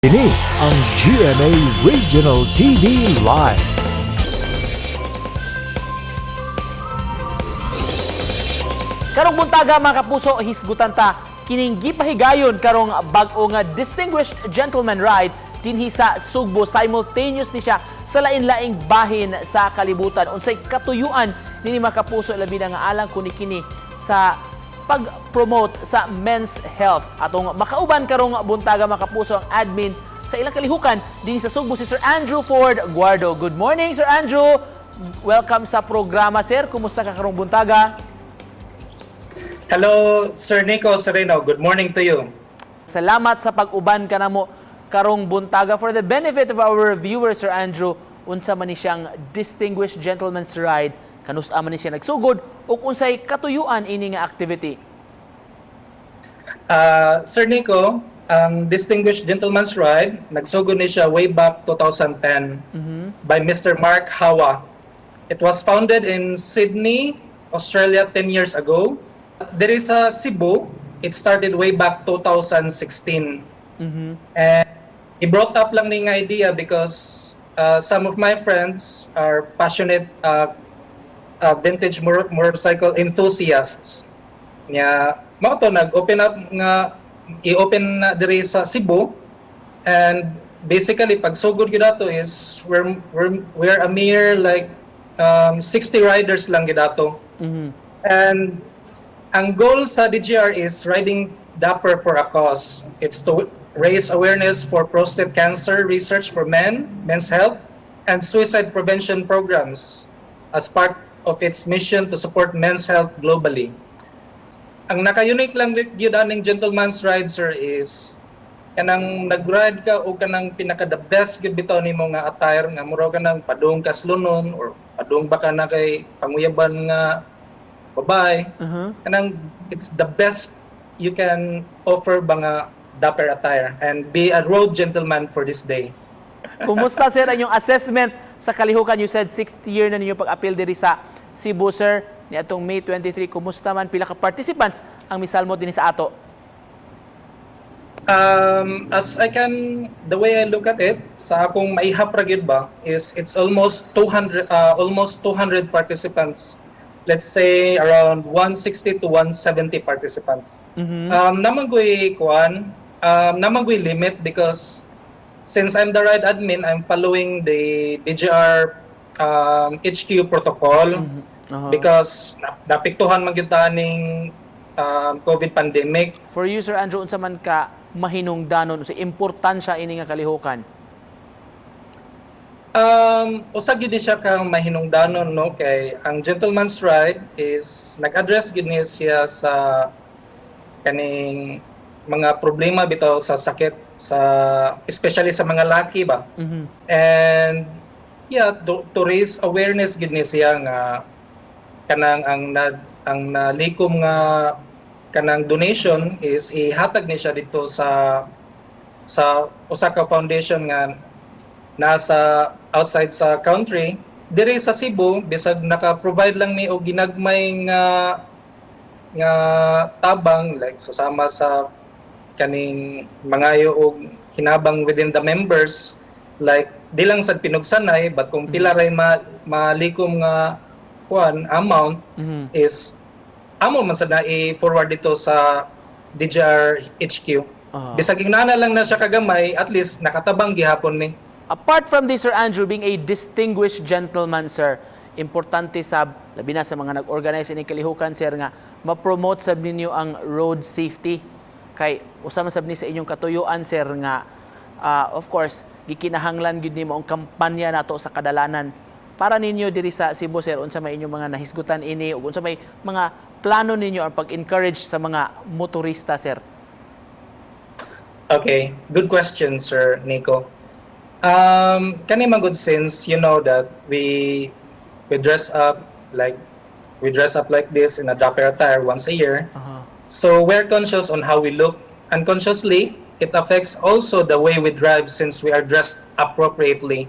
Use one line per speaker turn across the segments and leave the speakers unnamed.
Kini ang GMA Regional TV Live.
Karong buntaga, mga kapuso, hisgutan ta kining gipahigayon karong bag-o nga Distinguished Gentleman Ride dinhi sa Sugbo. Simultaneous ni siya sa lain-laing bahin sa kalibutan. Unsay katuyuan nini, mga kapuso, labi na nga alang kuni kini sa pag-promote sa men's health? Atong makauban karong buntaga, mga kapuso, ang admin sa ilang kalihukan dinhi sa Sugbo, si Sir Andrew Ford Guardo. Good morning, Sir Andrew. Welcome sa programa, sir. Kumusta ka karong buntaga?
Hello, Sir Nico Sereno. Good morning to you.
Salamat sa pag-uban kanamo karong buntaga. For the benefit of our viewers, Sir Andrew, unsa man ni siyang Distinguished Gentleman's Ride, kanus-a man ni siya nagsugod, ug unsay katuyuan ini nga activity?
Sir Nico, ang Distinguished Gentleman's Ride, nagsugod ni siya way back 2010 by Mr. Mark Hawa. It was founded in Sydney, Australia 10 years ago. There is a Cebu. It started way back 2016. And he brought up lang ning idea because some of my friends are passionate vintage motorcycle enthusiasts. Nya mao to nag-open up nga i-open na diri sa Cebu, and basically pagsugod gyud ato is we're a mere like 60 riders lang gyud ato. And ang goal sa DGR is riding dapper for a cause. It's to raise awareness for prostate cancer research for men, men's health, and suicide prevention programs as part of its mission to support men's health globally. Ang naka-unique lang gyud aning Gentleman's Ride, sir, is kanang nag-ride ka o kanang pinaka the best gyud bitaw nimo nga attire, nga mura ka nang padung kaslunon or padung ba ka na kay panguyaban nga babae, kanang it's the best you can offer ba nga dapper attire and be a road gentleman for this day.
Kumusta, sir, ang inyong assessment sa kalihukan? You said 6th year na ninyo pag-apil diri sa Cebu, sir. Ni atong May 23, kumusta man, pila ka participants ang misalmo dinhi sa ato?
As I can, the way I look at it, sa akong maihap ra gyud ba, is it's almost 200, almost 200 participants. Let's say around 160 to 170 participants. Naa man goy kuan, naa man goy limit because since I'm the ride admin, I'm following the DGR HQ protocol because naapektuhan man gyud ta ning COVID pandemic.
For you, Sir Andrew, unsa man ka mahinungdanon, unsa importansya ini nga kalihukan?
Usa gyud ni siya kang mahinungdanon, no, kay ang Gentleman's Ride is nag-address gyud ni siya sa kaning mga problema bitaw sa sakit sa especially sa mga laki ba. And yeah, to raise awareness gyud ni siya nga kanang ang nalikom nga kanang donation is ihatag ni siya dito sa usa ka foundation nga nasa outside sa country. Diri sa Cebu, bisag naka-provide lang mi og ginagmay nga tabang, like susama sa kaning mangayo og hinabang within the members, like di lang sad pinugsanay, but kung pila ray malikom nga kuan amount is amo man sad na i-forward dito sa DGR HQ. Bisag ingana lang na siya kagamay, at least nakatabang gihapon mi.
Apart from this, Sir Andrew, being a distinguished gentleman, sir, importante sab, labi na sa mga nag-organize ini kalihukan, sir, nga ma-promote sab ninyo ang road safety. Kay usa man sab ni sa inyong katuyuan, sir, nga of course gikinahanglan gyud nimo ang kampanya nato sa kadalanan. Para ninyo diri sa Cebu, sir, unsa may inyong mga nahisgutan ini ug unsa may mga plano ninyo ang pag-encourage sa mga motorista, sir?
Okay, good question, Sir Nico. Kani man good, since you know that we dress up like this in a dapper attire once a year. So we're conscious on how we look. Unconsciously, it affects also the way we drive since we are dressed appropriately.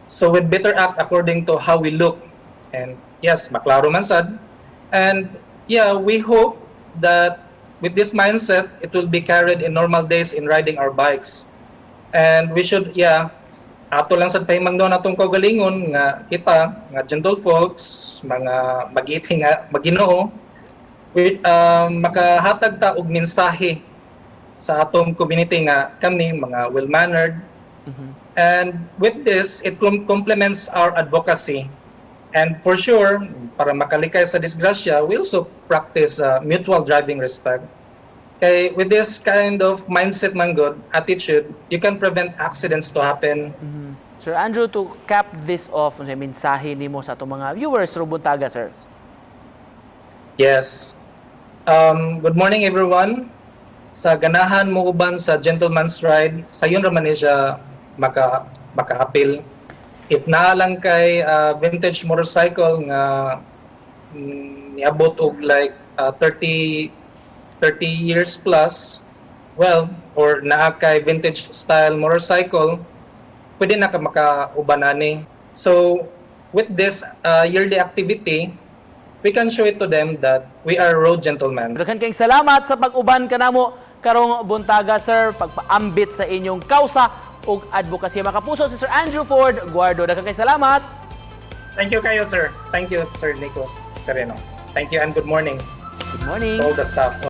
So we'd better act according to how we look. And yes, maklaro man sad. And yeah, we hope that with this mindset, it will be carried in normal days in riding our bikes. And we should, yeah, ato lang sad pahimangnon atong kaugalingon nga kita, nga gentle folks, mga magiting nga maginoo, we, makahatag ta og mensahe sa atong community nga kami mga well-mannered. And with this, it complements our advocacy. And for sure, para makalikay sa disgrasya, we also practice mutual driving respect. Kay with this kind of mindset man gud, attitude, you can prevent accidents to happen.
Sir Andrew, to cap this off, unsay mensahe nimo sa atong mga viewers karong buntaga, sir?
Yes. Good morning, everyone. Sa ganahan mo uban sa Gentleman's Ride, sayon ra man ni siya maka-appeal. If naa lang kay vintage motorcycle nga niabot og like 30 years plus, well, or naa kay vintage style motorcycle, pwede na ka makauban ani. So, with this yearly activity, we can show it to them that we are road gentlemen.
Daghan kayong salamat sa pag-uban kanamo karong buntaga, sir, pagpaambit sa inyong kausa ug advokasya. Mga kapuso, si Sir Andrew Ford Guardo. Daghan kayong salamat.
Thank you kayo, sir. Thank you, Sir Nico Sereno. Thank you and good morning
Good morning.
To all the staff.